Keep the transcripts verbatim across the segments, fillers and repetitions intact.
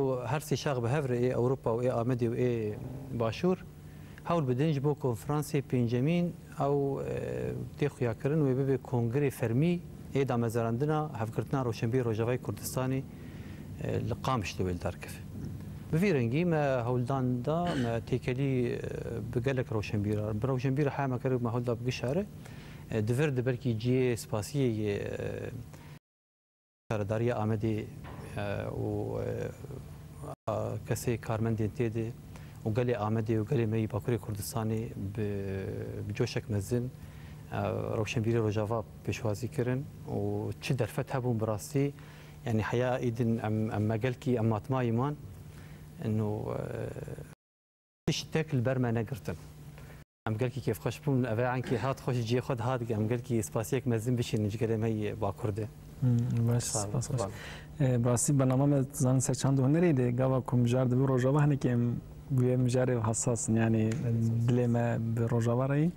Û her sê şax bi hev re ê Ewropa û ê Amedê û ê Başûr hewl bidin ji bo konferansê pêncemîn ew, e, tê xuyakirin wê bibe kongrê fermî ê damezrandina Hevgirtina Rewşenbîrê Rojavayê Kurdistanê, e, li Qamişlo wê li dar keve. Bi vî rengî me hewldan da, me têkelî, e, bi gelek rewşenbîra, bi rewşenbîra heya me kir me hewlda bi gişa re, e, di vir de belkî cihê spasiyê yê, e, Şaredariya Amedê, e, û, e, a, kesê karmendên tê de û gelê Amedê û gelê me yî Bakurê Kurdistanê bi, bi coşek mezin, e, rewşenbîrê Rojava pêşwazî kirin û çi derfet hebûn bi rastî, yanî heya îdin em, em me gelkî em matmayî man, ino, e, tiştek li ber me negirtin. Em gelkî kêfxweş bûn. Ev enkê hat xwe ji cihê xwe dihat, em gelkî spasiyek mezin bişînin ji gelê me yê Bakur de. Hmm, baş, Sağ ol, spas xweş. Sağ ol. E, bi rastî bernama me zanin ser çand û hunerê de, gava ku mijar dibe Rojava, hinekî em wê mijarê hesas in, yanî dilê me bi Rojava re yî.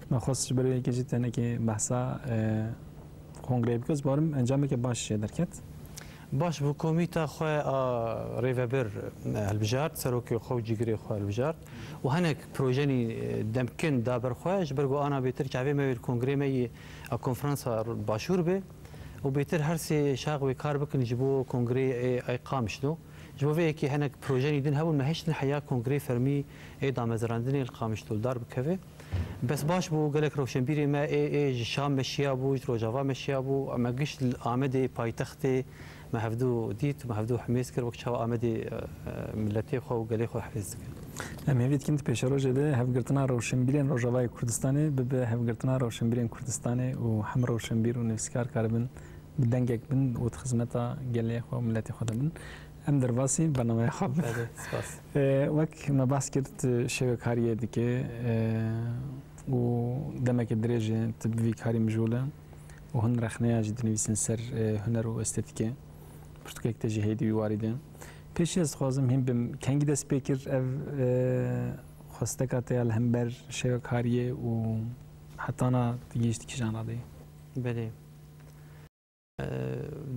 Me xwest ji ber wê yekê jî tenekê behsa, e, kongreyê bike, ez bawerim encameke baş jê derket. Baş bû, komîta xwe a rêvebir, e, hilbijart, serokê xwe û cîgirê xwe hilbijart û hinek projenî, e, demkin da ber xwe, ji ber ku ana bêtir çavê me wê li kongrê me yê, a, konferansa başûr be û bêtir her sê şax wê kar bikin ji bo kongrê ê, ê Qamişlo. Ji bo vê yekê hinek projenî din hebûn, me hiştin heya kongrê fermî ê damezrandinê li Qamişlo li dar bikeve. Bes baş bû, gelek rewşenbîrê me ê, ê ji Şam meşiya bû, ji Rojava meşiya bû. Me giş li Amedê paytextê me hevdû dît, me hevdû himêz kir, wek çawa Amedê, e, e, miletê xwe û gelê xwe himêz dikin. Em hêvî dikin di pêşerojê de hevgirtina rewşenbîrên Rojavayê Kurdistanê bibe hevgirtina rewşenbîrên Kurdistanê û hem rewşenbîr û nivîskar karibin bi dengek bin û di xizmeta gelê xwe û miletê xwe de bin. Em derbasî bernameya xwe bin. Belê, spas. E, wek me behs kir, tu şêwekariyê dike, e, û demeke dirêj e tu bi vî karî mijûl e û hin rexneya jî dinivîsin ser, e, huner û estetîkê. Pirtûkek te jî heye di wî warî de. Pêşî ez dixwazim hîn bim, kengî dest pê kir ev, e, xwesteka te ya li hember şêwekariyê û hetana tu gihîşt kîjan radeyê? Belê. E,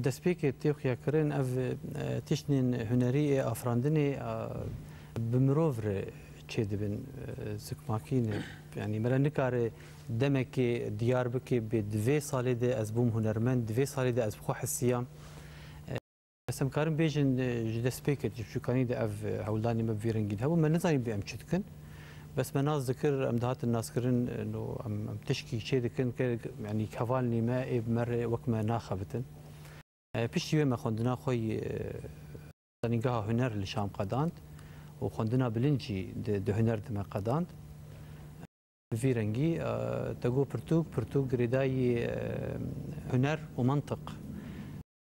destpêkê tê xuyakirin ev, e, tiştên hunerî ê afirandinê, e, bi mirov re çêdibin, e, zikmakî ne. Yanî mere nikare demekê diyar bike bê di vê salê de ez bûm hunermend, di vê salê de ez bi xwe hesiyam. E, bes em karin bêjin, e, ji destpêkê, ji çûkanî de ev, e, hewldanê me bi vî rengî de hebû. Me nizanî bê em çi dikin. Bes me nas dikir, em dihatin naskirin, e, no, em, em tişkî çê dikin, ke, yanî hevalnî me ê bi me re wek me naxebitin. E, piştî wê me xwendina xwe yî, e, Zanîngeha Huner li Şam qedand û xwendina bilind jî di, di huner de me qedand. Bi vî rengî, e, te got pirtûk, pirtûk girêdayî, e, huner û mantiq.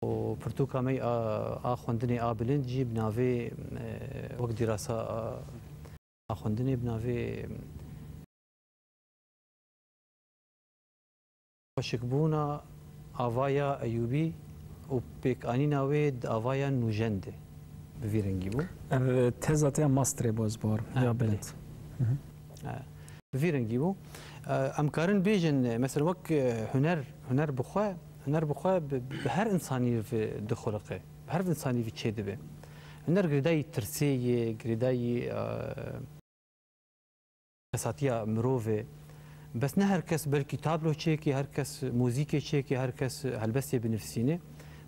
Û pirtûka me a, a xwendinê a bilind jî bi navê, e, wek dîrasa a, a xwendinê bi navê Xweşikbûna Avaya Eyûbî û pêkanîna wê di Avaya Nûjen de bi vî rengî bû. Ev teza te ya masterê bû, ez bawer, ha, ya belê. Bilind. Hı hı. Ha. Bi vî rengî bû. E, em karin bêjin, mesela wek, e, huner, huner bi xwe, huner bi xwe bi, bi her insanî ve dixuliqe. Bi her insanî ve çêdibe. Huner girêdayî tirsê ye, girêdayî, e, kesatiya mirov e. Bes ne her kes belkî tablo çêke, her kes muzîkê çêke, her kes helbestê binivîsîne.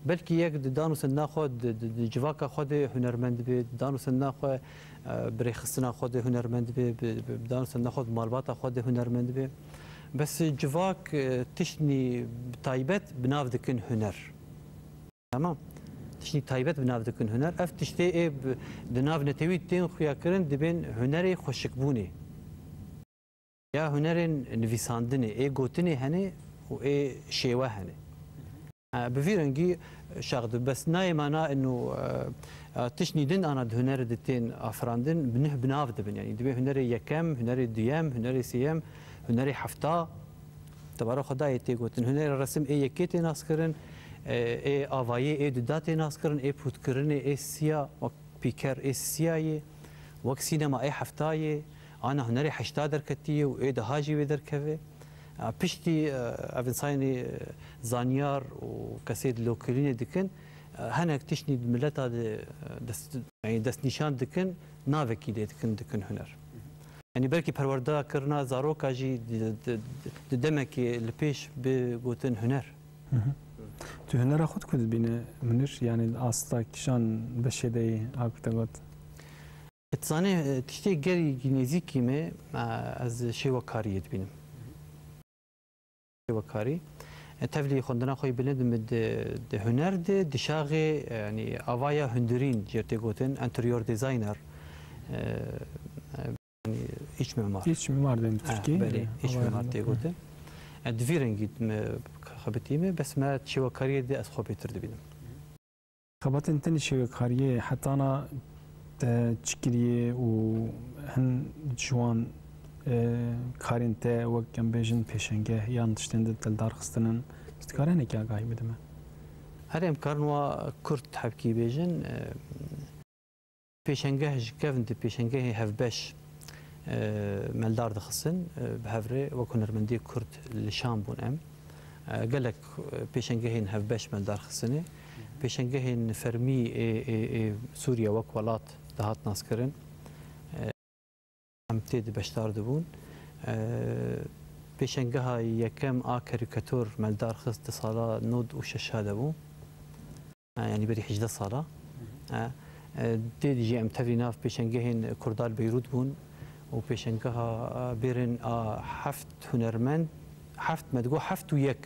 Belkî yek di dan û sendina xwe, di, di, di civaka xwe de hunermend be, di dan û sendina xwe, e, bi rêxistina xwe de hunermend be, bi, bi, bi dan û sendina xwe di malbata xwe de hunermend be. Bes civak, e, tiştnî taybet bi nav dikin huner. Tamam. Tiştî taybet bi nav dikin huner. Ev tiştê ê bi, di nav netewî tên xuyakirin dibên hunerê xweşikbûnê. Ya hunerên nivîsandinê, ê gotinê hene û ê şêwe hene. E, bi vî rengî şax dibe. Bes nayê mana ino, e, e, tiştî din ana di hunerê de tên afirandin, bi nuh bi nav dibin. Yanî dibê hunerê yekem, hunerê duyem, hunerê sêyem, hunerê hefta. Tebara xwe dayê tê gotin. Hunerê resim ê yekê tê naskirin, e, ê avayê, ê duda tê naskirin, ê pûtkirinê, ê siya, wek pîker ê siya yê, wek sînema ê hefta yê, ana hunerê heşta derketî yê û ê deha jî wê derkeve. A, piştî, e, ev insanê, e, zanyar û kesê dilokirînê dikin, Hinek tiştî di mileta de dest, yanî destnîşan dikin, navekî lê dikin, dikin huner. Yanî belkî perwerda kirina zaroka jî di, di, di, di demekê li pêş bi gotin huner. Hı hı. Tu hunera xwe diku dibîne, Munîr? Yanî asta kîjan beşê de yî, a ku te got? Tu zanî, tiştê gelî nêzîkî me, ez şêwekariyê dibînim. Şêwekarî. Tevlî xwendina xwe yî bilind min di, di huner de, di şaxê, yanî avaya hundirîn jê tê gotin, interior designer, e, e, yanî îç mimar. Îç mimar dên bi Tirkî. Eh, belê, îç mimar tê gotin. E, di vî rengî me xebitî me, bes me şêwekariyê de ez xwe bêtir dibînim. Xebatên te li şêwekariyê hetana te çi kiriye û hin ji wan, e, karên te wek, em bêjin, pêşengeh yan tiştên din te li dar xistinin? Tu dikarî hinekî agahî bide me? Erê, em karin wa kurt hebkî bêjin, e, pêşengeh ji kevn di pêşengehê hevbeş, e, me li dar dixistin, e, bi hev re wek hunermendê kurd li Şam bûn em. E, gelek, e, pêşengehên hevbeş me li dar xistinê. Pêşengehên fermî ê, ê, ê Sûriye wek welat dihat naskirin. E, em tê de beşdar dibûn. E, pêşengeha yekem a karîkator me li dar xist di sala nod û şeş de bû. E, yanî berî hejdeh sala. E, e, tê de jî em tevlî nav pêşengehên Kurda li Beyrût bûn û pêşengeha, e, bêrên a heft hunermend, heft me digot heft û yek,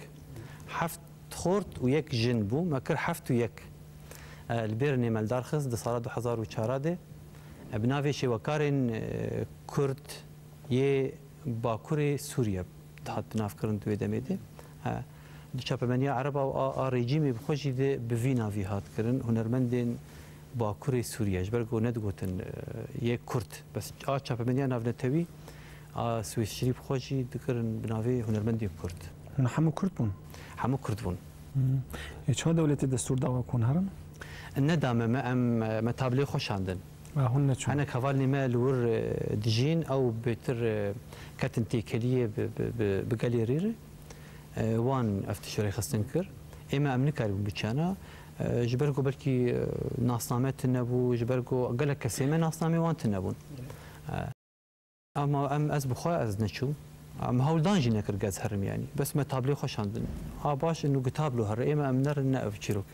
heft xort û yek jin bû, me kir heft û yek. E, li bêrnê me li dar xist di sala du hezar û çar de, e, bi navê Şêwekarên, e, Kurd yê Bakurê Sûriye dihat binavkirin di wê demê de. E, di çapemeniya Ereba û a, a rejîmê bi xwe jî de bi vî navî hat kirin, hunermendên Bakurê Sûriye, ji ber ku nedigotin, e, yê Kurd. Bes a çapemeniya navnetewî a Swêsçirî bi xwe jî dikirin bi navê hunermendên Kurd. Hûn hemû Kurd bûn? Hemû Kurd bûn. Hmm. Ê, çawa dewletê destûr da we ku hûn herin? Neda me, me, em, me tablê xwe şandin. A, hûn neçûn? Hinek hevalnê me li wir, e, dijîn, ew bêtir, e, ketin têkeliyê bi, bi, bi, bi gelê rî re. E, wan ev tişt rêxistin kir. Ê me em nikaribûn biçiyana, e, ji ber ku belkî, e, nasname tune bû, ji ber ku gelek kesê me nasnamê wan tune bûn. E, Ama em, ez bi xwe ez neçûm. Em hewldan jî nekir ez herim yanî. Bes me tablê xwe şandin. A baş, inu gi tablo here, ê me em nerin ne ev çîrok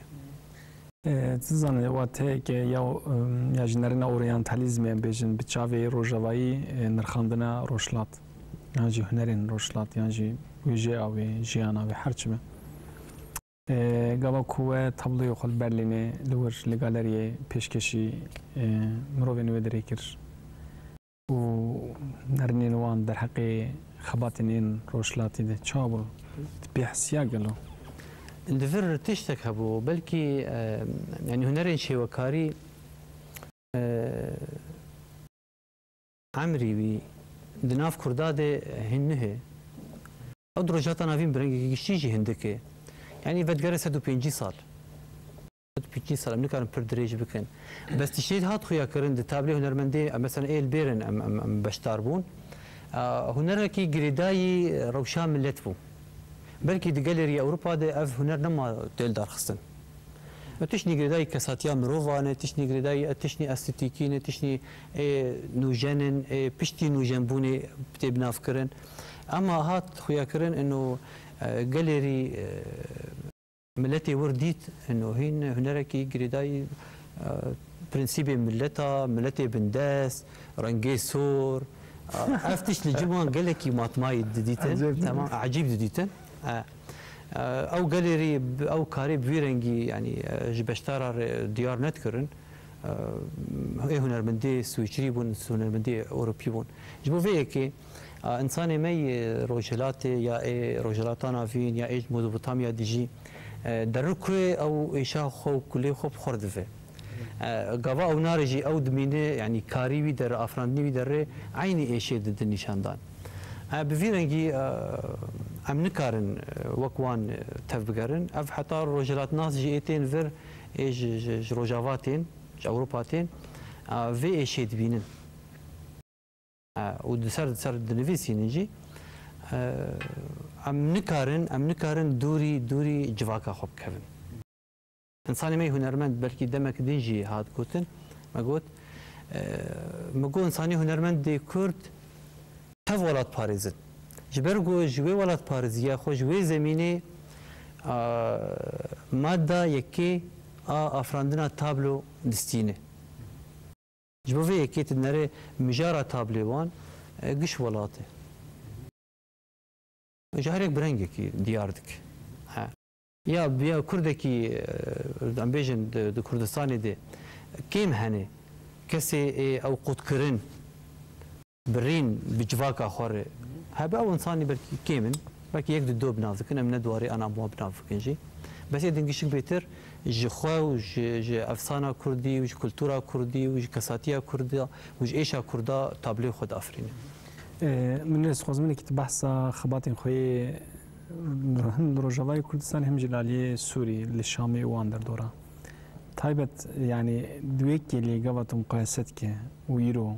e. E, tu zanî, wateyeke ya, em, ya ji nerîna oryantalîzmê em bêjin, bi çavê rojavayî, e, nirxandina rojhilat, yan jî hunerên rojhilat, yan jî wêjeya wê, jiyana wê, her çi be. E, gava ku we tabloyê xwe li Berlînê li wir li galeriyê pêşkêşî, e, mirovên wê derê kir û nerînên wan derheqê xebatên yên rojhilatî de çawa bû? Tu pê hesiya gelo? Li vir tiştek hebû, belkî, e, yanî hunerên şêwekarî, e, Emrî wî di nav Kurda de hin nihê. Ew di Rojhilata Navîn bi rengekî giştî jî hindik e. Yanî vedigere sed û pêncî sal. Sed û pêncî sal, em nikarin pir dirêj bikin. Bes tiştê hat xuya kirin di tablê hunermendê, em mesela ê li bêrin em, em, em beşdar bûn. A, hunerekî girêdayî rewşa milet bû. Belkî di gelêrî Ewropa de ev huner nema tê li dar xistin. Tiştî girêdayî kesatiya mirovan e, tiştî girêdayî, tiştî estetîkî ne, tiştî ê nûjen in, ê piştî nûjenbûnê tê binavkirin. Ema hat xuyakirin ino, e, gelêrî, e, miletê wir dît ino hîn hunerekî girêdayî, e, prensîbê mileta, miletê bindest, rengê sor, e, ev tişt li cem wan gelekî matmayî didîtin. Ecêb. Temam, ecîb didîtin. E, Ew gelêrî, ew karê bi vî rengî, yanî, e, ji beşdara re diyar nedikirin. E, ê hunermendê Swîçirî bûn, hunermendê Ewropî bûn. Ji bo vê yekê, e, însanê me yê Rojhilatê ya ê Rojhilata Navîn ya ê ji Mezopotamya dijî, e, derû ku ew êşa xwe û kulê xwe bi xwe re dive. E, gava ew nare jî ew dimîne, yanî karî wî derê, afirandinê wî derê eynî êşê didin nîşandan. E, bi vî rengî, e, em nikarin, e, wek wan, e, tevbigerin. Ev heta rojhilatnas jî ê tên vir, ê ji, ji, ji Rojava tên, ji Ewropa tên, e, vê êşê dibînin. E, û di ser, di ser dinivîsînin jî, e, em nikarin, em nikarin dûrî, dûrî civaka xwe bikevin. Însanê me hunermend belkî demek din jî hat gotin. Me got, e, me got însanê hunermendê Kurd tev welat parêzin. Ji ber ku ji wê welat parêziya xwe ji wê zemînê, a, madda yekê a afirandina tablo distîne. Ji bo vê yekê tu nerê mijara tablê wan, e, giş welat e. Ji her yek bi rengekî diyar dike. He. Ya, ya kurdekî, e, em bêjin di, di Kurdistanê de kêm hene. Kesê ê ew qutkirin, birîn bi civaka xwe re hebe, ew însanî belkî kêm in. Belkî yek di do bi nav dikin, em ne di warê ana wan bi nav bikin jî. Bes ê din gişik bêtir ji xwe û ji, ji efsana kurdî û ji kultura kurdî û ji kesatiya kurdî û ji êşa kurda tablê xwe diafirîne. Ê, min ez dixwazim hinekî tu behsa xebatên xwe yê him li Rojavayê Kurdistanê him jî li aliyê Sûrî, li Şamê û wan derdora. Taybet, yanî, di wê kêliyê gava tu muqayese dike û îro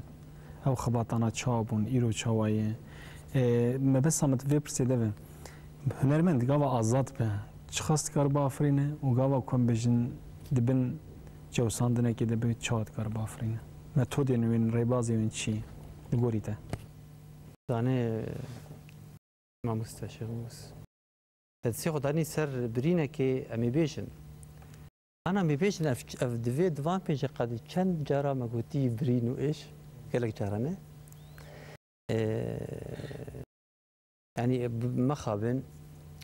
ew xebatana çawa bûn, îro çawa ye? Ê, mebesta min di vê pirsê de be, hunermend gava azad be, çiqas dikare biafirîne û gava ku em bêjin di bin çewsandinekê de be, çawa dikare biafirîne? Metodên wên, rêbazên wên çi ye li gorî te? Danê mamoste Şêxmûs. Te destê xwe danî ser birînekê, em ê bêjin. Ana em ê bêjin, ev, ev divê di van pêncî qedî çend cara me gotî birîn û êş, gelek cara ne. Ee, yanî, b-, mexabin,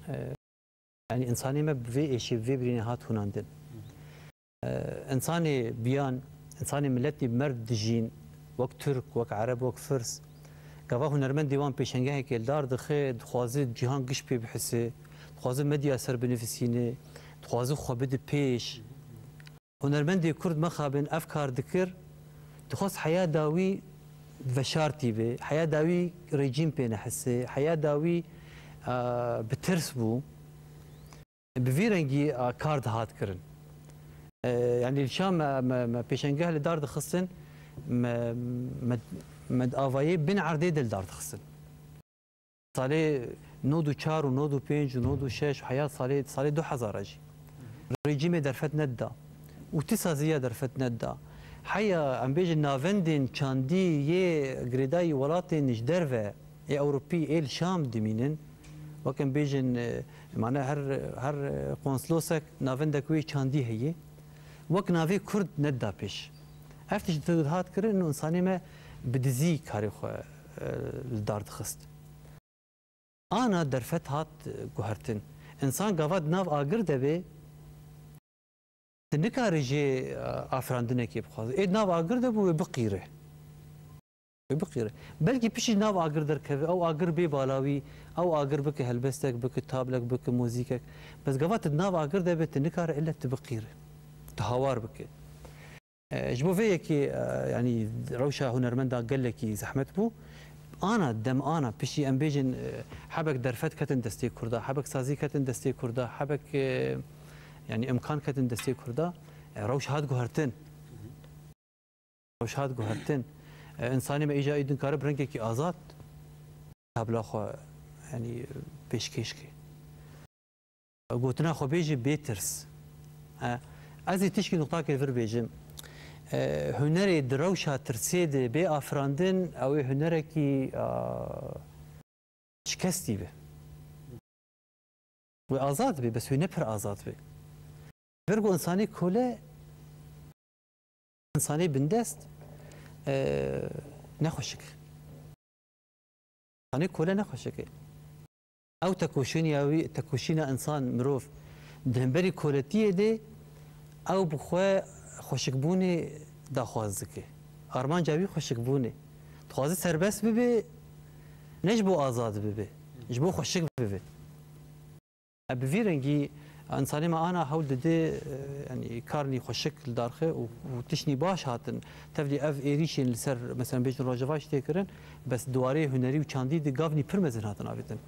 ee, yanî, însanê me bi vê êşê, bi vê birînê hat hûnandin. Ee, însanê biyan, însanê miletî merd dijîn, wek Tirk, wek Ereb, wek Firs. Gava hunermendê wan pêşengehekê li dar dixe, dixwaze cîhan giş pê bihise, dixwaze medya ser binivîsîne, dixwaze xwe bide pêş. Hunermendê Kurd mexabin ev kar dikir, dixwest heya dawî veşartî be, heya dawî rejîm pê nehise, heya dawî, e, bi tirs bû. Bi vî rengî, e, kar dihat kirin. E, yanî li Şam me, me, me pêşengeh li dar dixistin, me, me, me di avayê bin erdê de li dar dixistin. Salê nod û çar û nod û pênc û nod û şeş û heya salê, salê du hezar jî. Rejîmê derfet nedida. Û ti saziya derfet nedida. Heya, em bêjin, navendên çandî yê girêdayî welatên ji derve ê Ewropî ê li Şam dimînin. Wek em bêjin, e, mane her, her, e, konslosek navendek wê çandî heye. Wek navê Kurd nedida pêş. Ev tişt dihat kirin û însanê me bi dizî karê xwe, e, li dar dixist. Ana derfet hat, e, guhertin. Însan gava di nav agir de be, tu nikarî jê, e, afirandinekê bixwaze. Ê di nav agir de bû wê biqîre. Wê biqîre. Belkî piştî nav agir derkeve, ew agir bê balawî, ew agir bike helbestek, bike tablek, bike muzîkek. Bes gava tu di nav agir de be, tu nikare ille tu biqîre. Tu hawar bike. E, ji bo vê yekê, e, yanî rewşa hunermenda gelekî zehmet bû. Ana, dem ana, piştî em bêjin, e, hebek derfet ketin destê Kurda, hebek sazî ketin destê Kurda, hebek, e, yanî imkan ketin destê Kurda, e, rewş hat guhertin. Rewş hat guhertin. E, însanê me îja îdin kare bi rengekî azad tabla xwe, yanî, pêşkêş ke. Gotina xwe bêjî bê tirs. E, ez ê tişkî nuqtakê vir bêjim. E, hunerê di rewşa tirsê de bê afirandin, ew ê hunerekî, a, şikestî be. Wê azad be, bes wê ne pir azad be. Vir ku însanê kole, însanê bindest, e, ne xweşik. Însanê kole ne xweşik e. Ew tekoşîna wî, tekoşîna însan, mirov di hemberî koletiyê de ew bi xwe xweşikbûnê daxwaz dike. Armanca wî xweşikbûnê. Dixwaze serbest bibe, ne ji bo azad bibe, ji bo xweşik bibe. E, bi vî rengî însanê me ana hewl dide, e, yanî karnî xweşik li dar xe û, û tiştnî baş hatin. Tevlî ev êrîşên li ser, mesela, bêjin Rojava jî tê kirin, bes di warê hunerî û çandî de gavnî pir mezin hatin avêtin.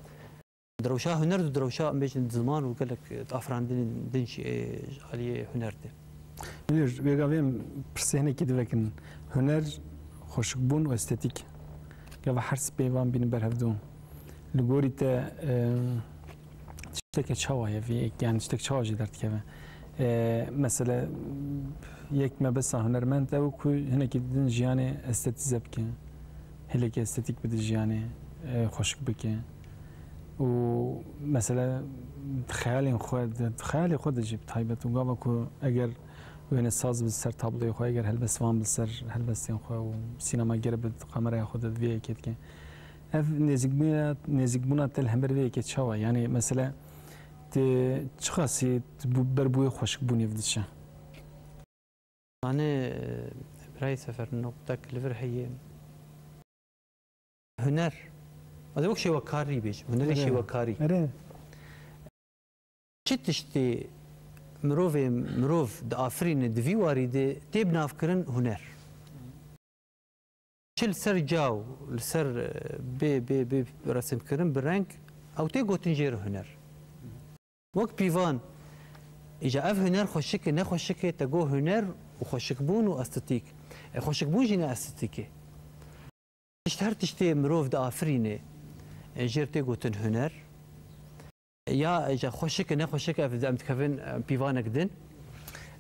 Di rewşa huner û di rewşa, em bêjin, ziman û gelek, e, afirandinên din jî, e, ji aliyê huner de. Münir, vê gavê em pirsê hinekî divekin. Huner, xweşikbûn û estetîk. Gava her sibê van bînin ber hevdû. Li gorî te, e, tişteke çawa ye vê, yani tiştek çawa jê derdikeve? E, mesela, yek mebesta hunermend ew ku hinekî din jiyanê estetîze bike, hêlekî estetîk bide jiyanê, e, xweşik bike. Û mesela xeyalên xwe de, xeyalê xwe de jî bi taybet û gava ku eger wêne saz bi ser tabloyê xwe, eger helbestvan bi ser helbestên xwe û sînemagere bi kameraya xwe de vê yekê dike. Ev nêzîkbûna, nêzîkbûna te li hember vê yekê çawa? Yanî mesela, tu çiqasî tu bû-, ber bi wê xweşikbûnê ve diçe? Zanê, birayê Sefer, noqtek li vir heye. Huner. Ez ê wek şêwekarî bêjim. Hunerê Erê. şêwekarî. Erê. Çi tiştê mirovê mirov diafirîne di vî warî de tê binavkirin huner. Çi li ser caw, li ser, e, bê, bê, bê resimkirin bi reng, ew tê gotin jê re huner. Wek pîvan, îca ev huner xweşik e, ne xweşik e, te got huner û xweşikbûn û estetîk. E, xweşikbûn jî ne estetîk e. Tişt, her tiştê mirov diafirîne, e, jê re tê gotin huner. Ya, îca xweşik e, ne xweşik e, ev em dikevin, e, pîvanek din.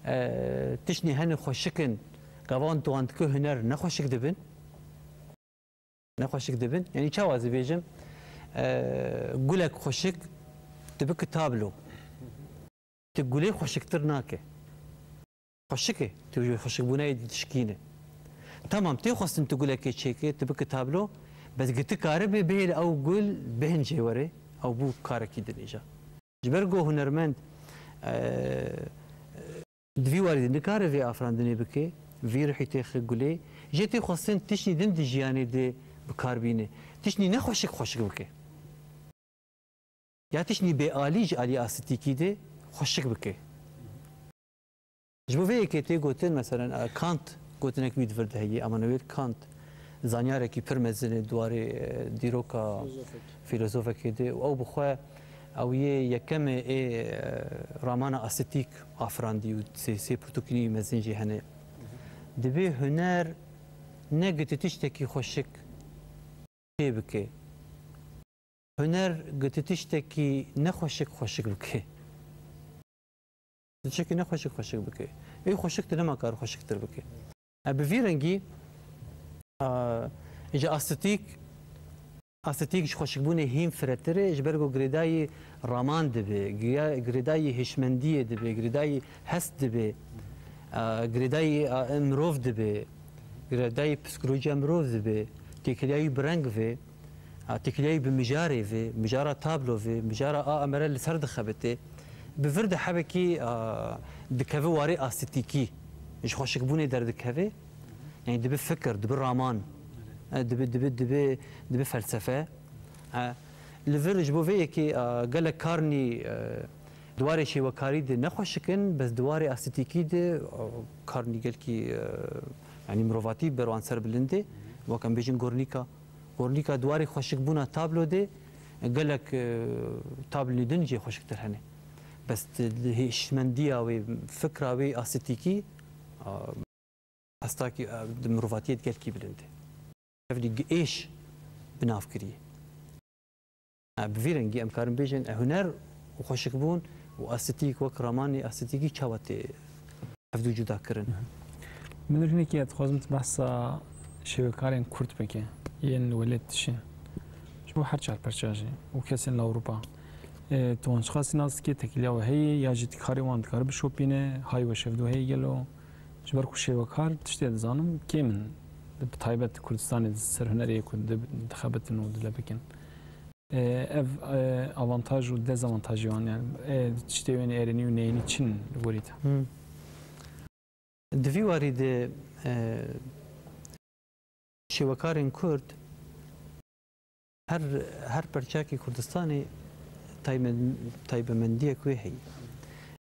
E, tiştnî hene xweşik in, gavan tu wan dike huner, ne xweşik dibin. Ne xweşik dibin. Yanî çawa ez ê bêjim? E, gulek xweşik, tu bike tablo. Tu gulê xweşiktir nake. Xweşik e. Tu ji xweşikbûnayê dişkîne. Tamam, tê xwestin tu gulekê çêke, tu bike tablo, bes gi tu karibe bihêle ew gul bihin jê were, ew bû karekî din îca. Ji ber ku hunermend, e, di vî warî de nikare vê afirandinê bike, vî ruhî têxe gulê, jê tê xwestin tiştî din di jiyanê de bi kar bîne. Tiştî ne xweşik xweşik bike. Ya tiştî bêalî ji alî estetîkî de xweşik bike. Ji bo vê yekê tê gotin, meselen, e, Kant gotinek wî di vir de heye, Immanuel Kant, zanyarekî pir mezin e di warê, e, dîroka Filozofek. filozofekê de û ew bi xwe, ew yê yekemê ê, e, ramana estetîk afirandî û sê, sê pirtûkînî mezin jî hene. Dibê huner ne gi tu tiştekî xweşik çê bike. Huner gi tu tiştekî nexweşik xweşik bike. Tu tiştekî nexweşik xweşik bike. Ê xweşik tu nema kar xweşiktir bike. E, bi vî rengî, a, ji estetîk, estetîk ji xweşikbûnê hîn firetir e, ji ber ku girêdayî raman dibe, giya-, girêdayî hişmendiyê dibe, girêdayî hest dibe, a, girêdayî, a, mirov dibe, girêdayî psîkolojiya mirov dibe, têkiliyayî bi reng ve, a, têkiliyayî bi mijarê ve, mijara tablo ve, mijara a emere li ser dixebite. Bi vir de hebekî, a, dikeve warê estetîkî, ji xweşikbûnê derdikeve. Yanî dibe fikir, dibe raman, e, dibe, dibe, dibe, dibe felsefe. E, li vir ji bo vê yekê, e, gelek karnî, e, di warê şêwekarî de nexweşik in, bes di warê estetîkî de, e, karnî gelkî, e, yanî mirovatî ber wan ser bilind e. Wek em bêjin Guernica. Guernica di warê xweşikbûna tablo de, e, gelek, e, tablî din jê xweşiktir hene. Bes di, di hişmendiya wê, fikra wê estetîkî, e, Hestakî, e, di mirovatiyê de gelkî bilind e. Ev lî gi êş bi nav kiriye. E, bi vî rengî em karin bêjin, e, huner û xweşikbûn û estetîk wek ramanê estetîkî çawa tê hevdû cuda kirin? Min hinekî ez dixwazim tu behsa şêwekarên Kurd bike, yên li welêt dişîn. Ji bo her çar perça jî û kesên li Ewropa. E, tu wan çiqasî nas dikî, têkiliya we heye ya jî tu karê wan dikarî bişopîne, hay we şevdû heye gelo? Ji ber ku şêwekar tiştê dizanim kêm in, bi taybet Kurdistanê di ser hunerê ku di-, dixebitin û dile bikin. E, ev, e, avantaj û dezavantajê wan, yani, e, tiştê wê êrînî û neyînî çi ne li gorî te? Hmm. Di vî warî de, e, şêwekarên Kurd her, her perçakî Kurdistanê taymen-, taybemendiyek wê heye.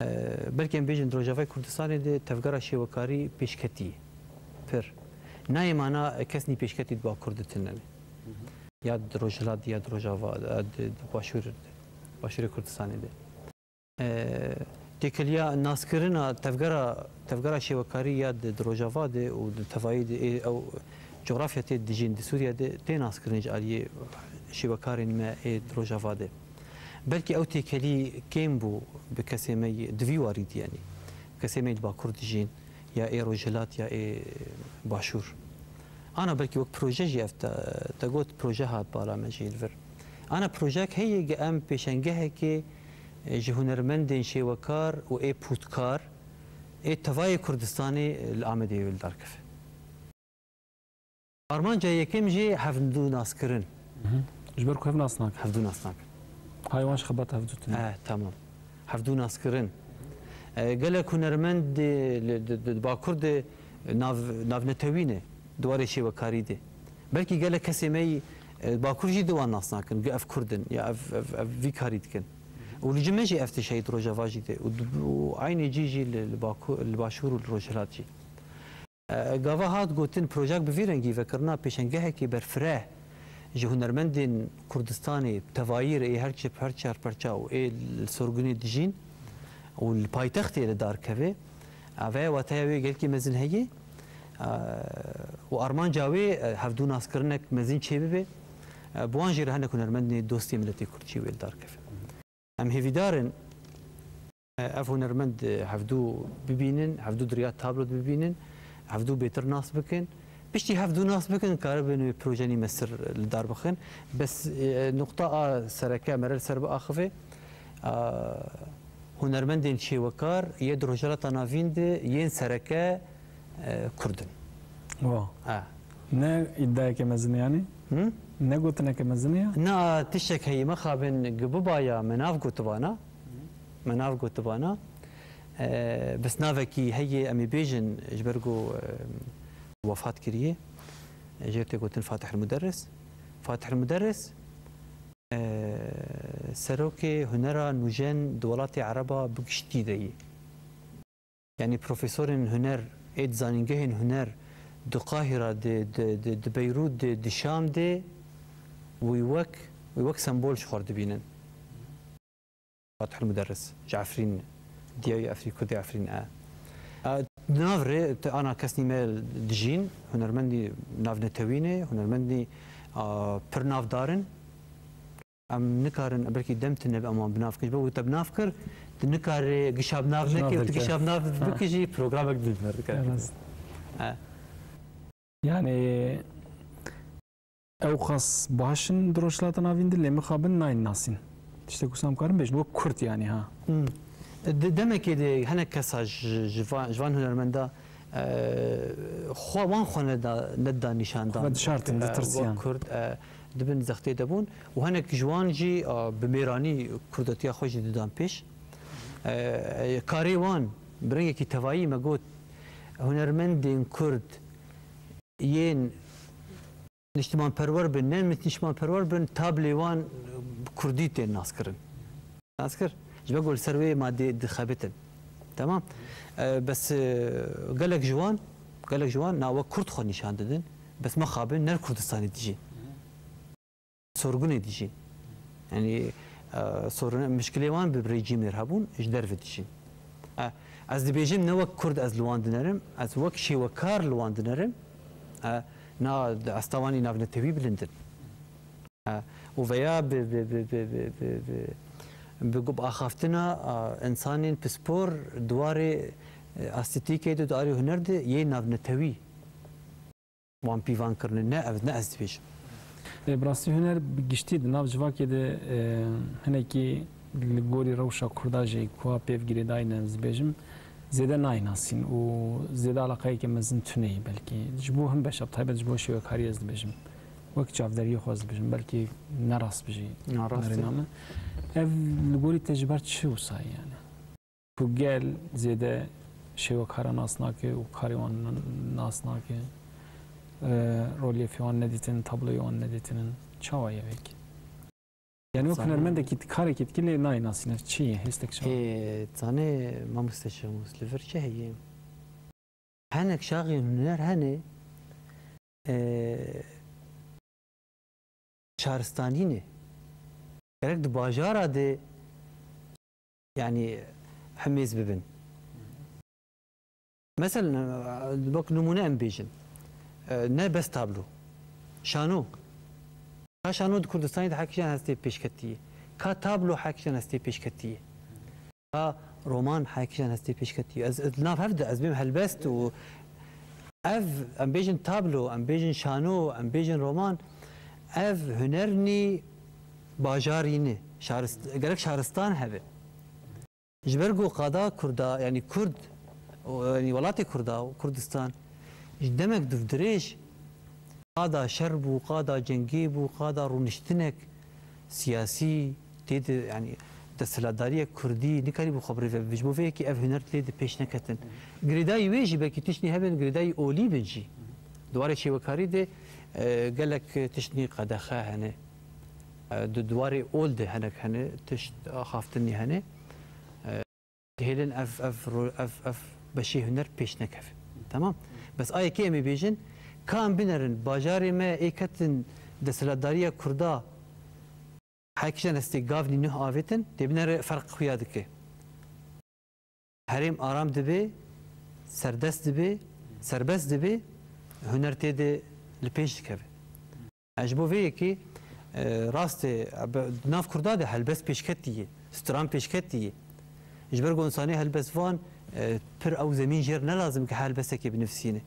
E, belkî em bêjin di Rojavayê Kurdistanê de tevgera şêwekarî pêşketî ye. Pir. Nayê mana kes nî pêşketî di ba Kurd de tune ne. Ya di Rojhilat, ya di Rojava, ya di, di Başûr, Başûrê Kurdistanê de. E, têkiliya naskirina tevgera, tevgera şêwekarî ya di, di Rojava de û di tevayî de ê ew coğrafya tê dijîn di Sûriye de tê naskirin ji aliyê şêwekarên me ê di Rojava de. Belkî ew têkelî kêm bû bi kesê me yê di vî warî de, yanî. Kesê me yê li Bakur dijîn, ya ê Rojhilat, ya ê Başûr. Ana belkî wek proje jî ev te, te got proje hat bala me jî li vir. Ana projeyek heye ge em pêşengehekê, e, ji hunermendên şêwekar û ê pûtkar ê tevayê Kurdistanê li Amedê wê li dar keve. Armanca yekem jî hevdû naskirin. Mhm. Ji ber ku hev nas nakin. Hevdû nas nakin. Hay wan ji xebat hevdû tune. Eh, tamam. Hevdû naskirin. Eh, gelek hunermend di, di, di, di Bakur de nav, navnetewî ne. Di warê şêwekarî de. Belkî gelek kesê me yî, eh, Bakur jî di wan nas nakin. Ge ev Kurd in, ya ev, ev, ev vî karî dikin. Û li cim me jî ev tişt heye di Rojava jî de. Û, û eynê cî jî li, li Bakur, li Başûr û li Rojhilat jî. E, gava hat gotin, projek bi vî rengî vekirina pêşengehekî berfireh ji hunermendên Kurdistanê, tevayî re ê her çi her çar perça û ê li sorgunê dijîn û li paytextê li dar keve. Eve wateya wê gelkî mezin heye, e, û armanca wê, e, hevdû naskirinek mezin çêbibe. E, bi wan jî re hinek hunermendên dostê miletê Kurd jî wê li dar keve. Em hêvîdar in, e, ev hunermend, e, hevdû bibînin, hevdû di riya tablo de bibînin, hevdû bêtir nas bikin. Piştî hevdû nas bikin, karibin wê projenî mesir li dar bixin. Bes, e, nuqta a sereke me re li ser biaxive, a, hunermendên şêwekar yê di Rojhilata Navîn de yên sereke, e, Kurd in. Wa. Ha. Ne îdiayeke mezin e yanî? Hı? Ne gotineke mezin e ya? Na, tiştek heye, mixabin gi bibaya me nav gotibana. Me nav gotibana. E, bes navekî heye, em ê bêjin, ji ber ku, e, wefat kiriye. Jê tê gotin Fatih el Muderris. Fatih el Muderris, e, serokê hunera nûjen di welatê Ereba bi giştî de ye. Yanî profesorên huner ê di zanîngehên huner di Qahîra, di, di, di, di Beyrût, di, di Şam de wî wek, wî wek sembol ji xwe re dibînin. Fatih el Muderris, ji Efrîn, diyayê Efrîn, Kurdê Efrîn e. E, di nav rê, te ana kesnî me dijîn, hunermendî navnetewî ne, hunermendî, a, pir navdar in. Em nikarin, belkî dem tune be, em wan bi nav kin. Ji ber ku te bi nav kir, tu nikarî gişa bi nav nekî, tu gişa bi nav bikî jî programek din me dikare. Rast. E. Yanî, ew xas baş in di Rojhilata Navîn de, lê mixabin nayên nasîn. Tiştek wisa em karin bêjin, wek Kurd yanî, ha. Hmm. Di demekê de hinek kesa ji, ji van, ji van hunermenda, e, xwe, wan xwe neda, neda nîşandan. Xwe dişartin, e, ditirsiyan. Wek Kurd, e, di bin zextê de bûn. Û hinek ji wan jî, e, bi mêranî kurdatiya xwe jî didan pêş. E, karê wan bi rengekî tevayî me got, hunermendên Kurd yên niştimanperwer bin, ne niştimanperwer bin, tablê wan bi kurdî tên naskirin. Nas kir? Ji ber ku li ser wê madê dixebitin. Temam. E, bes, e, gelek ji wan, gelek ji wan na wek Kurd xwe nîşan didin. Bes mixabin ne li Kurdistanê dijîn. Sorgunê dijîn. Yanî, e, sorun, mişkilê wan bi rejîmê re hebûn, ji derve dijîn. E, ez dibêjim ne wek Kurd ez li wan dinerim, ez wek şêwekar li wan dinerim. E, na, asta wan î navnetewî bilind in. E, û veya bi, bi, bi, bi, bi, bi, bi, bi axaftina, e, însanên pispor di warê, e, estetîkê de, di warê huner de yê navnetewî. Wan pîvan kirine, ne ev, ne ez dibêjim. Lê bi rastî huner bi giştî di nav civakê de, e, hinekî li gorî rewşa Kurda jî ku pêv girêdayî ne, ez dibêjim, zêde nayê nasîn û zêde eleqeyeke mezin tune ye belkî. Ji bo hin beşa, bi taybet ji bo şêwekariyê ez dibêjim. Wek çavderiyê xwe ez dibêjim, belkî ne rast bijî. Na rast e. Nerîna min. Ev li gorî te ji ber çi wisa ye yani? Ku gel zêde şêwekara nas nake û karê wan nas nake, e, rolyefê wan nedîtin, tabloyê wan nedîtinin. Çawa ye vêkî? Yani wek hunermendekî karekî dikî lê nayê nasîne. Çi ye? Hêstek çawa? Ê, zanê mamoste Şemus, li vir çi heye? Hinek şaxên huner hene, e, şaristanî ne. Gerek di bajara de, yanî, hemêz bibin. Mesela, wek nimûne em bêjin, e, ne bes tablo. Şano. Ka şano di Kurdistanê de hekî jan hestê pêşketiyê. Ka tablo hekî jan hestê pêşketiyê. Ka roman hekîjan hestê pêşketî. Ez, ez li nav hev de ez bêm helbest û ev, em bêjin tablo, em bêjin şano, em bêjin roman, ev huner nî, bajarî nî. Şarist-, gerek şaristan hebe. Ji ber ku qada Kurda, yanî Kurd, û, yanî welatê Kurda û Kurdistan, ji demek dûv dirêj, qada şer bû, qada cengê bû, qada rûniştinek siyasî tê de, yanî desthilatdariyek Kurdî nikarîbû xwe bi rê ve bibe. Ji bo vê yekê ev huner tê de pêş neketin. Girêdayî wê jî belkî tiştnî hebin, girêdayî olî bin jî. Di warê şêwekarî de, e, gelek tiştnî qedexe hene. E, di, di warê ol de hinek hene, tişt axaftinî hene. E, dihêlin ev, ev, ro-, ev, ev beşê huner pêş nekeve. Temam? Bes a yekê em ê bêjin, ka em binerin, bajarê me ê ketin desthilatdariya Kurda, hekîjan hestê gavnî nuh avêtin, tê binere ferq xuya dike. Herêm aram dibe, serdest dibe, serbest dibe, huner tê de li pêş dikeve. Ji bo vê yekê, e, rast e, be-, di nav Kurda de helbest pêşketî ye, stran pêşketî ye. Ji ber ku însanê helbestvan, e, pir ew zemîn jêr ne lazim ke helbestekê binivîsîne.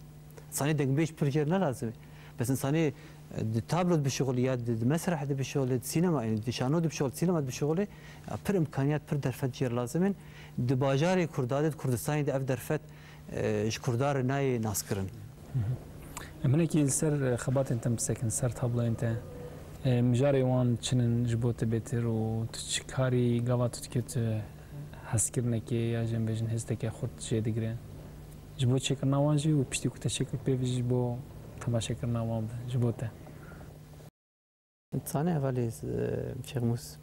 Însanê dengbêj pir jêr ne lazim e. Bes însanê, e, di tablo de bişuxulî ya di, di mesreh de bişuxulî, di sînema, yanî di şano de bişuxulî, di sînema de bişuxulî, e, pir îmkaniyat, pir derfet jêr lazim in. Di bajarê Kurda de, di Kurdistanê de ev derfet, e, ji Kurda re nayê naskirin. Em hinekî li ser, e, xebatên te bisekin, ser tabloyên te. E, mijarê wan çi ne ji bo te bêtir û tu çi karî gava tu dikê tu hezkirinekê ya jî em bêjin hêzekê xurt jê digire? Ji bo çêkirina wan jî û piştî ku te çêkir pê ve jî ji bo temaşekirina wan be, ji bo te. Dizane hevalê, e, Şêxmûs.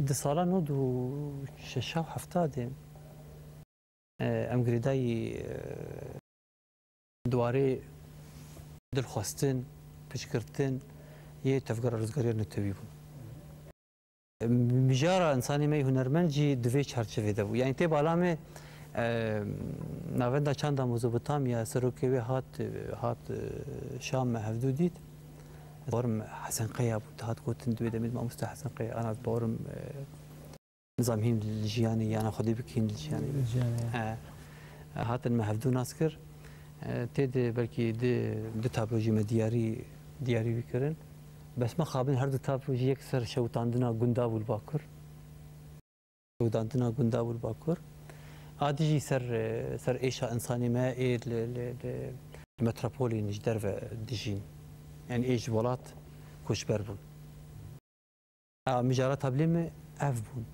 Di sala nod û şeş û hefta de, e, em girêdayî, e, di warê dilxwestin, piştgirtin yê Tevgera Rizgariya Netewî bûn. Mijara însanê me yê hunermend jî di vê çarçevê de bû. Yanî tê bala me, e, Navenda Çanda Mezopotamya, serokê wê hat, hat, e, Şam, me hevdû dît. Bawerim Hesen Qeya bû, dihat gotin di wê demê de mamoste Hesen Qeya, ana bawerim, e, nizam hîn li jiyanê, yana xwedî bik hîn li jiyanê. Li jiyanê. He. Hatin me hevdû nas kir. E, tê de belkî di, du tablo jî me diyarî, diyarî wî kirin. Bes me xabin her du tablo jî yek ser şewitandina gunda bû li Bakur. Şewitandina gunda bû li Bakur. A di jî ser, e, ser êşa însanê me ê li, li, li, li metropolên ji derve dijîn. Yanî ê ji welat koçber bûn. A, mijara tablê me ev bûn.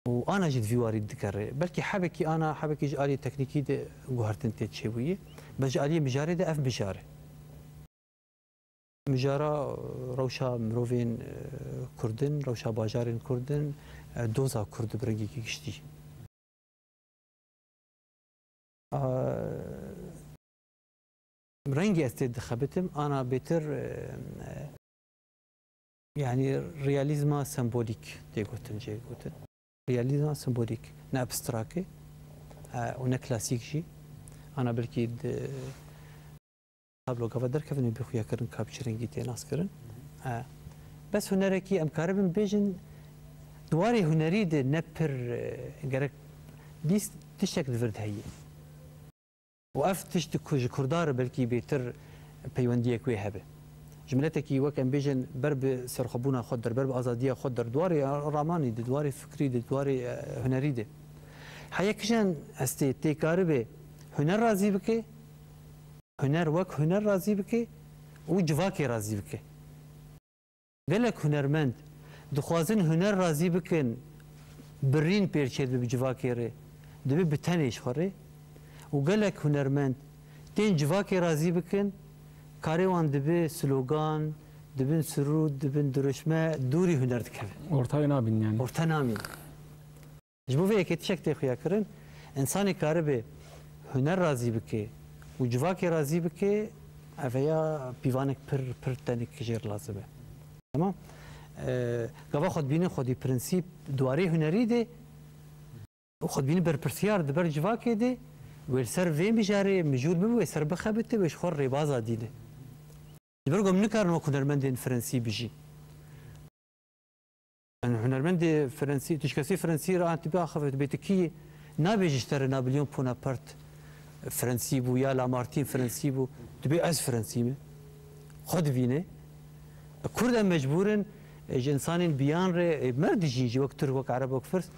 Û ana jî di vî warî dikere. Belkî hebekî ana, hebekî ji aliyê teknîkî de guhertin tê çêbûyî. Bes ji aliyê mijarê de ev mijar e. Mijara, e, rewşa mirovên, e, Kurd in, rewşa bajarên Kurd in, e, doza Kurd bi rengekî giştî. A, rengê ez tê dixebitim, ana bêtir, e, e, yanî realîzma sembolîk tê gotin, jê gotin. Realîzma sembolîk, ne abstrak e, e, û ne klasîk jî. Ana belkî di tablo gava derkevin û bê xuya kirin ka bi çi rengî tê nas kirin. E, bes hunerekî em karibin bêjin, di warê hunerî de ne pir, e, gerek bîst tiştek di vir de heye. Û ev tişt ku ji Kurda re belkî bêtir peywendiyek wê hebe. Ji miletekî wek em bêjin ber bi serxwebûna xwe der, ber bi azadiya xwe der, di warê ramanî de, di warê fikrî de, di warê, e, hunerî de. Heya kîjan hestê tê karibe huner razî bike, huner wek huner razî bike û civakê razî bike. Gelek hunermend dixwazin huner razî bikin, birîn pêr çêdibe bi civakê re, dibe bi tenê ji xwe re û gelek hunermend tên civakê razî bikin, karê wan dibe slogan, dibin sirût, dibin dirûşme, dûrî huner dikevin. Orta wê nabînin yanî. Orta namîn. Ji bo vê yekê tiştek tê xuya kirin, însanê karibe huner razî bike û civakê razî bike, ev ya pîvanek pir, pir tenik jêr lazim e. Tamam? E, gava xwedibînin xwedî prensîp di warê hunerî de û xwedibînin berpirsiyar di ber civakê de, wê li ser vê mijarê mijûl bibe, wê ser bixebite, wê ji xwe rêbaza dîne. Ji ber ku em nikarin wek hunermendên Fransî bijîn. Yani hunermendê Fransî, tu ji kesê Fransî re an tu biaxive, tu bê tu kî yî, nabêjî ji te re Napoleon Bonaparte Fransî bû ya Lamartine Fransî bû, tu bê ez Fransî me. Xwe divîne. Kurd em mecbûr in, e, ji insanên biyan re, e, mer dijîn jî wek Tirk, wek Ereb, wek Firs.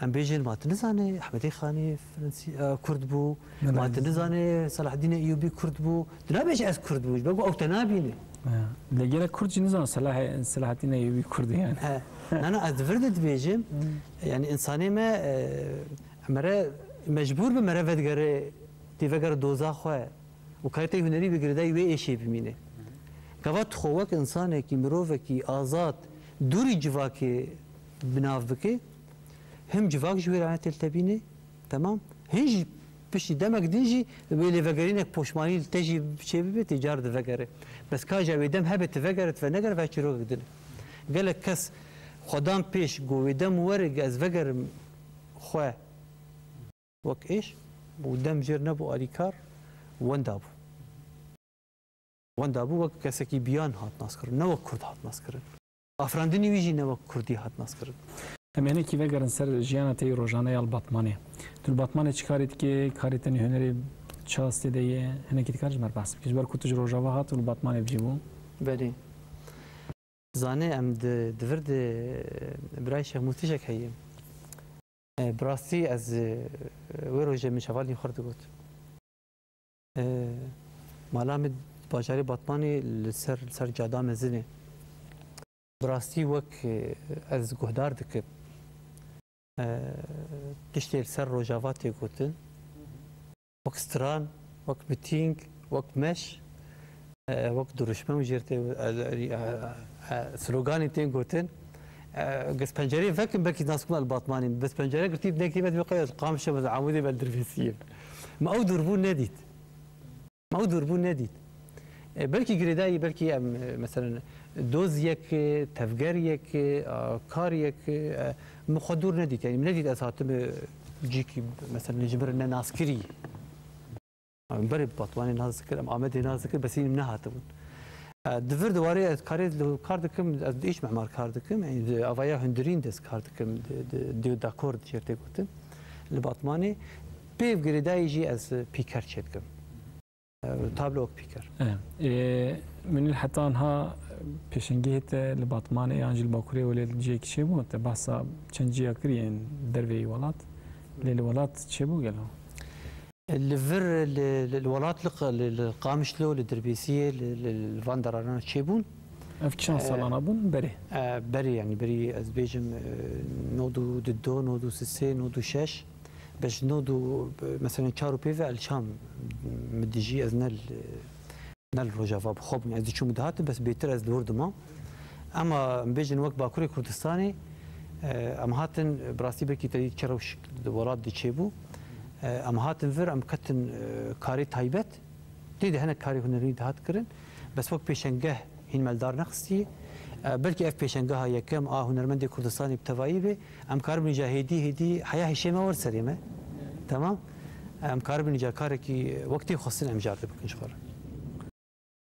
Em bêjin, ma tu nizane Ehmedê Xanî Fransî, e, Kurd bû, ma tu nizane Selahaddîn Eyyûbî Kurd bû. Tu nabêjî ez Kurd bûm, ji ber ku ew te nabîne. Ya. Lê gelek Kurd jî nizane Selahê-, Selahaddîn Eyyûbî Kurd e yani. He. Na, na, ez di vir de dibêjim, yani insanê me, e, mere mecbûr be mere vedigere, tê vegere doza xwe. Û karê te hunerî bi girêdayî wê êşê bimîne. Gava tu xwe wek insanekî, mirovekî azad, dûrî civakê bi nav bike, him civak ji wê re têl tebîne, temam. Hin jî piştî demek din jî wê lêvegerînek poşmanî li te jî çê bibe, tê car divegere. Bes ka ji wê dem hebe tu vegere, tu venegere, ve çîrokek din e. Gelek kes xwedan pêş, got wê dem were, ez vegerim xwe. Wek êş û dem jêr nebû alîkar, wenda bû. Wenda bû wek kesekî biyan hat naskirin, ne wek Kurd hat naskirin. Afirandinî wî jî ne wek Kurdî hat naskirin. Em hinekî vegerin ser jiyana te yê rojane ya li Batmanê. Tu li Batmanê çi karî dikê? Karê te nî hunerê çi astê de ye? Hinekî dikar ji me re behs bikî? Ji ber ku tu ji Rojava hat û li Batmanê bi cî bû. Belê. Zanê em di, di vir de birayê Şêx Mûs tişek heye. E, bi rastî ez, e, wê rojê min ji hevalên xwe re digot. E, mala min bajarê Batmanê li ser, li ser cada mezin e. Bi rastî wek, e, ez guhdar dikim, e, tiştê li ser Rojava tê gotin. Wek stran, wek mitîng, wek meş, e, wek dirûşme û jêr tê, e, e, e, e, sloganê tên gotin. E, gez pencereyê vekin, belkî nas kuma li Batmanê. Bes pencere girtî, nekî me dibê qey ez Qamişe, ez Amûdê, me Dirbêsiyê. Me ew dûrbûn nedît. Me ew dûrbûn nedît. E, belkî girêdayî, belkî em, e, meselen, doz yek, e, tevger yek, e, a, kar yek, e, min xwe dûr nedît. Yani, min nedît ez hatime cîkî, meselen, ji min re ne naskirî. Em berê bi Batmanê nas dikir, em Amedê nas dikir, bes hîn em nehatibûn. E, di vir de warê ez karê li kar dikim, ez di îş memar kar dikim, yani di avaya hundirîn de ez kar dikim, di, di, di dakor diyê tê gotin. Li Batmanê pêv girêdayî jî ez pîker çêdikim. E, tablo wek pîker. E, e, Münîr, heta niha pêşengehê te li Batmanê yan jî li Bakurê welê li cihekî çêbû? Te behsa çend ciya kir yên derveyî welat. Lê li welat çêbû gelo? Li vir, li, li, li welat, li, li, li Qamişlo, li Dirbêsiyê, li, li, li van derana çêbûn. Ev çend, e, salana bûn berê? E, berê, yani berî ez bêjim, e, nod û du, nod û sê, nod û şeş. Bes nod û, e, meselen çar û pêv ve el Şam min dijî, ez ne li, ne li Rojava bi xwe bûm. Ez diçûm dihatim, bes bêtir ez li wir dimam. Ema em bêjin wek Bakurê Kurdistanê, e, em hatin, bi rastî belkî te dît çi rewş di welat de çêbû. E, em hatin vir, em ketin, e, karê taybet. Tê de hinek karê hunerî dihat kirin. Bes wek pêşengeh hîn me li dar nexistî. E, belkî ev pêşengeha yekem a hunermendê Kurdistanê bi tevayî be. Em karibin îca hêdî hêdî heya hişê me wer serê me. Temam. Em karibin îca karekî wek tê xwestin em jar de bikin ji xwe re.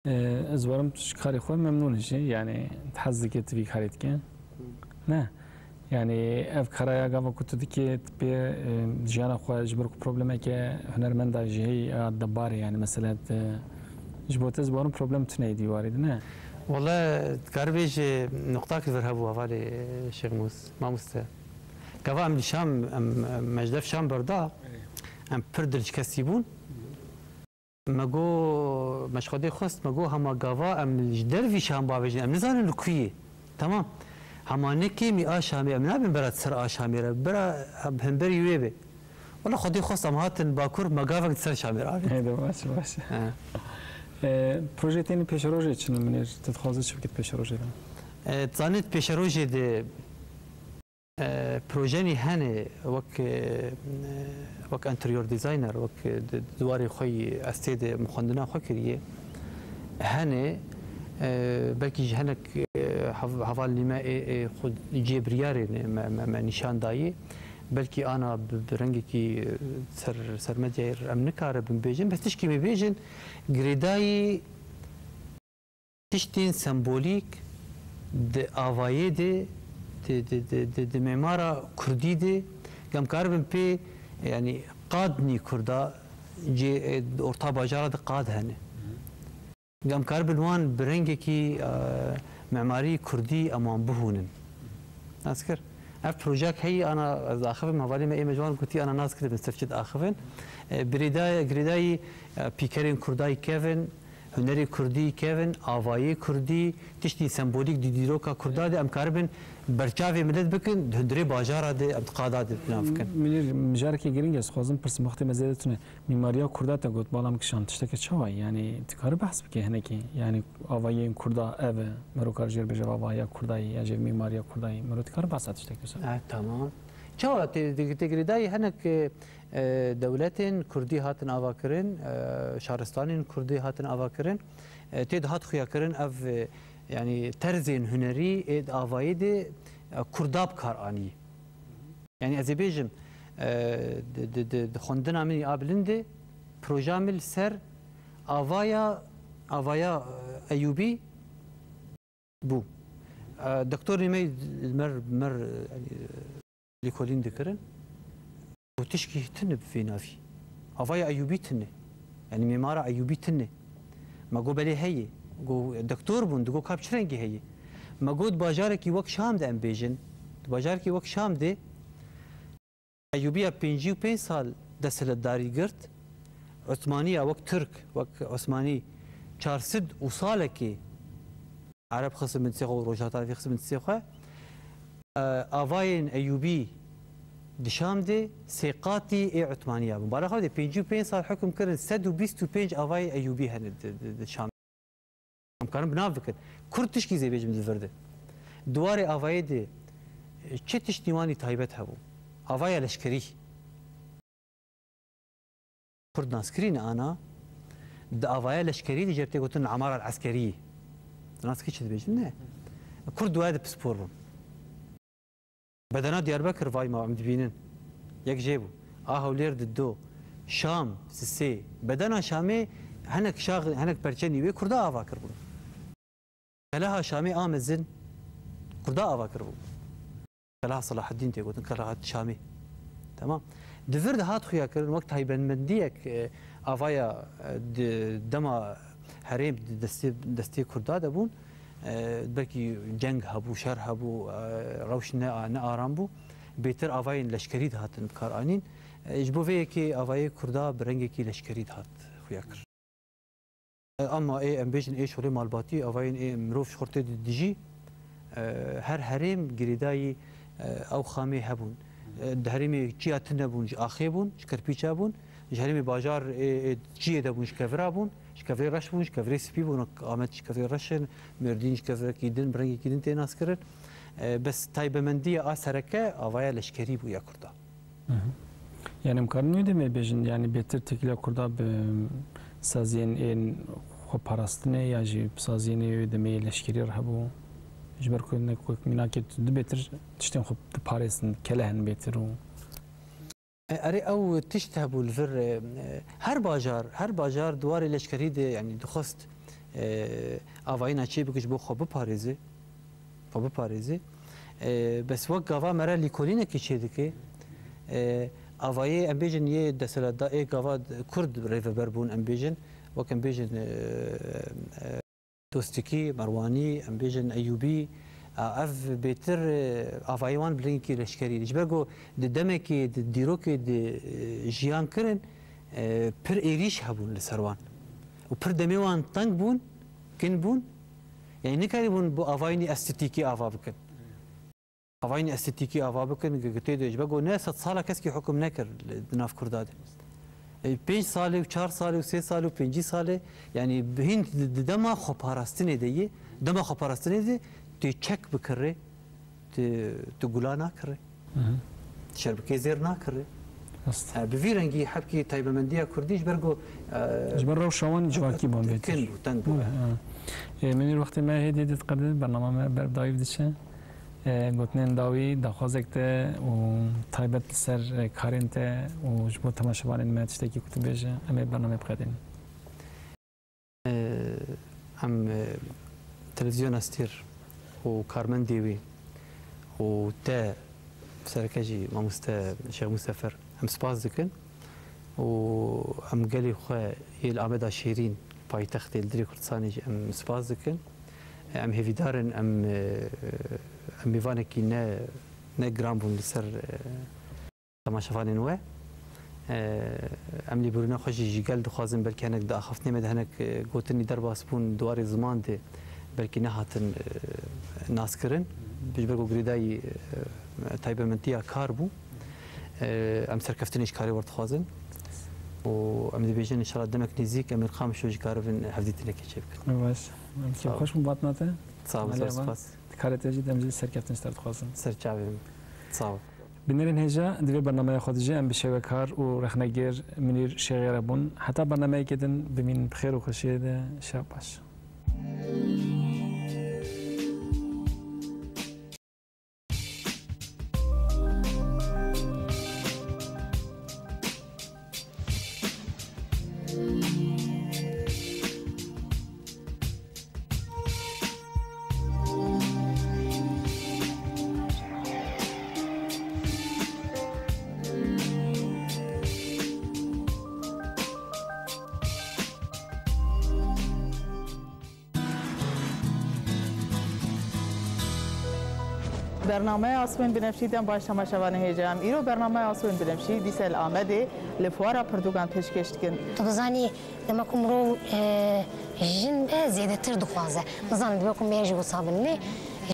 E, ez werim tu ji karê xwe memnûn î jî. Yani, tu hez dike tu vî karê dike? Ne. Yani, ev kara ya gava ku tu dike, tu pê, e, jiyana xwe ji ber ku problemeke hunermenda jî heye ya debarê, yani, mesela, tu, ji bo te ez werim problem tune yê dîwarê de, ne? Wele, dikarî bêjî nuqtak li vir hebû hevalê, e, Şêx Mûs, mamoste. Gava em li Şam, em, em, me ji dev Şam berda, em pir dilşikestî bûn. Me got, me ji Xwedê xwest, me got, hema gava em ji dervî Şam bavêjin, em nizanin li ku yê. Temam. Hema ne kêmî a Şamê, em nabin bera ser a Şamê re, bera hemberî wê be. Wela Xwedê xwest em hatin Bakur, me gavek di ser Şamê re avêt. Heyde, baş, baş. He. E, projeyê te yên pêşerojê çi ne, Munîr? Tu dixwazî çi bikî pêşerojê de? E, zanît pêşerojê de E, projenî hene wek, e, wek interior designer, wek di, di warê xwe yî ez tê de min xwendina xwe kiriye. Hene, e, belkî ji hinek, e, hev-, hevalnî me ê, ê xwe cê biryarê ne me, me, me nîşan dayî. Belkî ana bi, bi rengekî, e, ser, ser medyayê em nikaribin bêjin. Bes tişkî me bêjin, girêdayî tiştên sembolîk di avayê de, Di, di, di, di, di mîmara kurdî de em karibin pê, yanî qad nî kurda cê, e, orta bajara de qad hene. Em karibin wan bi rengekî, e, mimarî kurdî em wan bihûnin. Nas kir. Ev projek heyî ana ez axivim, hevalê me ê me ji wan gotî ana nas kiribin ser çi diaxivin. E, girêdayî, girêdayî, e, pîkerên kurdayî kevin, hunerê kurdî kevin, avayê kurdî, tiştî sembolîk di dîroka kurda de em karibin berçavê milet bikin, di hundirê bajara de em di qada de plan bikin. Münîr, mijarekê girîng ez xwazim pirsim, wextê me zêde tune. Mîmariya kurda te got, bala min kişand, tişteke çawa ye? Yanî, tu karî behs bike hinekî? Yanî, avayên kurda ev e, mero kar jêr bêje avaya kurda ye, ya jê mîmariya kurda ye. Mero tu karî behsa tiştekî ser? Eh, tamam. Çawa tê, tê, tê girêdayî hinek, e, e, dewletên kurdî hatin avakirin, e, şaristanên kurdî hatin avakirin, e, tê dihat xuyakirin ev, e, yanî terzên hunerî ê di avayê de, e, kurda bi kar anî. Yanî ez ê bêjim, e, di, di, di, di xwendina min a bilind de proja min li ser avaya, avaya, e, Eyûbî bû. E, doktorê me li mer, mer, e, lêkolîn dikirin. Û tişkî tune bi vî navî. Avaya Eyûbî tune. Yanî mîmara Eyûbî tune. Me got belê heye. Got doktor bûn, digot ka bi çi rengî heye. Me got bajarekî wek Şam de em bêjin. Di bajarekî wek Şam de Eyûbiya pêncî û pênc sal desthilatdarî girt. Osmaniya wek Tirk, wek Osmanî çar sed û salekê Ereb xistin bin destê xwe û Rojhilata Erevî xistin bin destê xwe. E, avayên Eyûbî di Şam de sê qatî ê Osmaniya bûn. Bala xwe de pêncî û pênc sal hukm kirin, sed û bîst û pênc avayê Eyûbî hene di, di, di Şam. Em karin bi nav bikin. Kurd tişkî zê bêjim di vir de. Di warê avayê de, e, çi tiştî wanî taybet hebû? Avaya leşkerî. Kurd naskirî ne ana, di avaya leşkerî de jê tê gotin amara eskerî. Naskî çi dibêjin? Ne. Kurd di waya de pispor bûn. Bedena Diyarbekir vay ma em dibînin. Yek jê bû. A Hewlêr di do. Şam, sisê. Bedena Şamê hinek şax-, hinek perçenî wê Kurda ava kirbûn. Keleha Şamê a mezin Kurda ava kiribû. Keleha Selahaddîn tê gotin, Keleha Şamê. Temam. Di vir de hat xuya kirin wek taybetmendiyek, e, avaya, e, di dema herêm di destê, destê Kurda de bûn, e, belkî ceng hebû, şer hebû, e, rewş ne, ne aram bû. Bêtir avayên leşkerî dihatin bi kar anîn. E, ji bo vê yekê avayê Kurda bi rengekî leşkerî dihat xuya kir. Ama ê, em bêjin, ê şolê malbatî, avayên ê mirov ji xwe tê di dijî, e, her herêm girêdayî, e, ew xamê hebûn. E, di herêmê çiya tune bûn, ji axê bûn, ji kerpîça bûn, ji herêmê bajar ê, ê çiyê de bûn, ji kevira bûn, ji kevirê reş bûn, ji kevirê spî bûn, wek Amed ji kevirê reş in, Mêrdîn ji kevirekî din, bi rengekî din tê naskirin. E, bes taybemendiya a sereke avaya leşkerî bû ya Kurda. Mhm. Yani em karin wê demê bêjin, yani bêtir têkiliya Kurda bi saziyên ên xweparastinê ya jî bi saziyên ê demê leşkerî re hebû. Ji ber ku ne ku mînakê tu dibêtir tiştên xwe diparêzin, kelehên bêtir û E, erê ew tişt hebû li vir, e, her bajar, her bajar di warê leşkerî de, yani dixwest, e, avayîna çê bike ji bo xwe biparêze, xwe biparêze. E, bes wek gava mere lîkolînekî çê dike, e, avayê em bêjin yê desthilatda ê gava Kurd rêveber bûn em bêjin, wek em bêjin, e, e, Dostikî, Merwanî, em bêjin Eyûbî, a, ev bêtir, e, avayê wan bi rengekî leşkerî. Ji ber ku di demekê, di dîrokê de, e, jiyan kirin, e, pir êrîş hebûn li ser wan. Û pir demê wan teng bûn, kin bûn. Yani nikarîbûn bi avayînî estetîkî ava bikin. Avayînî estetîkî ava bikin, gi-, gi tê de ji ber ku ne sed sala keskî hukum nekir li, di nav Kurda de. E, pênc salê û çar salê û sê salê û pêncî salê, yani hîn di, di dema xweparastinê de yê, dema xweparastinê de tê çek bikirê, tu, tu gula nakirê. Hı hı. Şerbikê zêr nakirê. Rast. E, bi vî rengî hebkî taybemendiya Kurdî ji ber ku, e, Ji ber rewşa wan civakî bûn bêtir. Kin bû, teng bû. Evet, evet. E, Münîr, wextê me hêdî hêdî diqede, bernama me ber bi dawî diçe. E, gotinên dawî daxwazek te û taybet li ser, e, karên te û ji bo temaşevanên me tiştekî ku tu bêje, em ê bernameyê biqedînin. E, em, e, televîzyona Stîr û karmendê wî û te sereke jî mamoste Şêx Mûsefer em spas dikin û em gelê xwe yê li Ameda Şêrîn, paytextê li dilê Kurdistanê jî em spas dikin. Em hêvîdar in, em, em mêvanekî ne, ne giran bûn li ser, e, temaşevanên we. E, em lêbûrîna xwe jî ji gel dixwazin, belkî hinek di axaftinê me de hinek, e, gotinî derbas bûn di warê ziman de, belkî nehatin, e, naskirin. Ji ber ku girêdayî, e, taybementiya kar bû. E, em serkeftinê ji karê we dixwazin. Û em dibêjin, înşallah demek nêzîk em ê li Qamişlo jî karibin hevdîtinekê çêbikin. Baş. Em Sağ ol. Kêfxweş bûn bi hatina te. Sağ ol, Malê zor Aman. Spas. Di karê te jî de em jî serkeftin ji te re dixwazin. Ser çavê min. Sağ ol. Bînerên hêja, di vê bernameyê xwe de jî em bi şêwekar û rexnegêr Munîr Şêxê re bûn. Heta bernameyekê din bimînin bi xêr û xweşiyê de. Şev baş. Bernameya Aswên Binefşî dem baş temaşevanê hêja em. Îro bernameya Aswên Binefşî dîsa li Amedê li Fuara Pirtûkan pêşkêş dikin. Tu dizanî dema ku mirov, e, jin be zêdetir dixwaze. Nizanim dibe ku mêr jî wisa bin lê